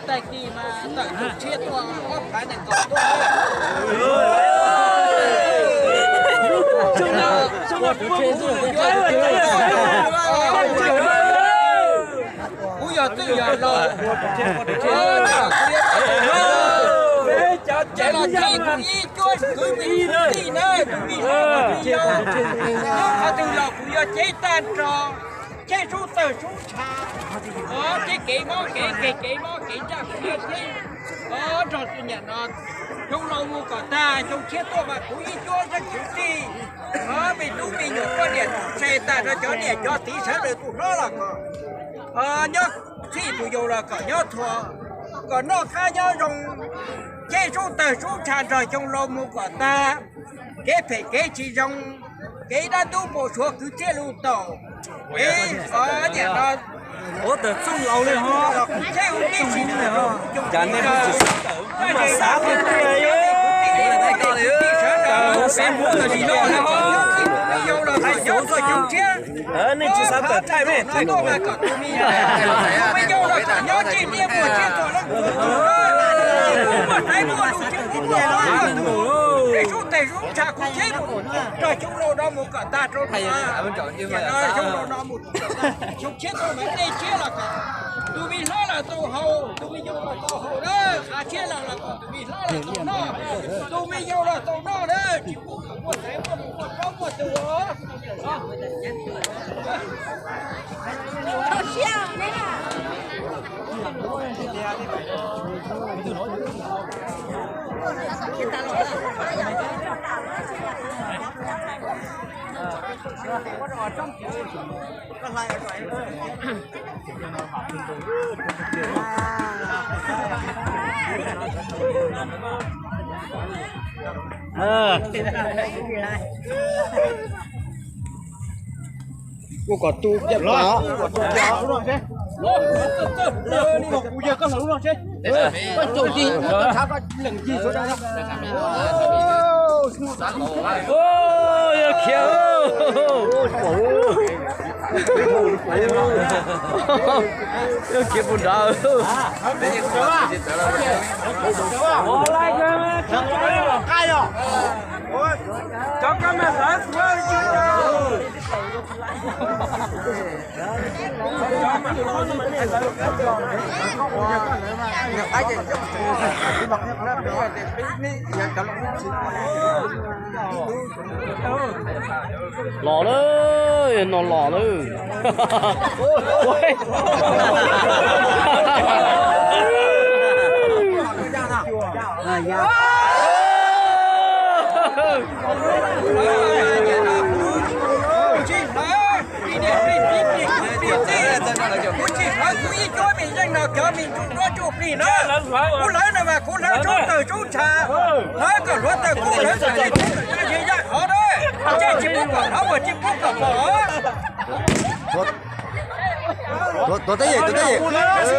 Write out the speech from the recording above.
Tag kis mas tawm tus tshiab tuaj ob phav nees nkaum tuaj. Kuv yog twj yog laus, ces los txhij kuv ib cuab kwv tij na, tus vij hlob tus vij yau, qhov twg los kuv yuav cev tag nrho, cev sub tawg sub ntsha, cev kev mob kev nkeeg kev mob kev ntsaj kuv yuav cev nrog tus niam no. Xyoo laus mus kom tag, xyoo tshiab tuaj mas kuv ib cuab xeeb kwv tij, me tub me nyuam poj niam tse tag nrho cov niam cov txiv sawv daws tus hlob los kom nyob, txhij tus yau los kom nyob thuam, kom noj qab nyob zoo, cev sub tawg sub ntsha nrog xyoo laus mus kom tag. Kev phem kev tsis zoo, kev dab ntub npau suav kwv txhiaj lus taum, kev ov niam no ua tawm txooj laus li ho, cas nej tsis xav tawm, mas xav tawm, xav tawm, nej tsis xav tawm thaij me. Tus me hlob los tau haus, tus me yau los tau haus na, qhov tshiab los los kom tus me hlob los tau noj, tus me yau los tau noj na, tsis pub kom muaj txhais muaj mus muaj plaub muaj tus. Kuv kom tu kiag plaws. Kuv yog koj hlawv lub no seb. Koj caum ncig, koj tshav koj leem ncig suav dlawg. Yog khiav, yog khiav puag nrad. Los lawm, no los lawm. Kuv tsis hlawv kuv ib cuab me yeej no cov me ntsuj duab ntsuj plig na. Kuv hlawv no mas kuv hlawv sub tawg sub ntsha, hlawv kom hluav taws kuj hlawv kom tsis tau yaj qhov na. Ces tsis pub kom hlawv uas tsis pub kom pom. Tuav teeb yem, tuav teeb yem.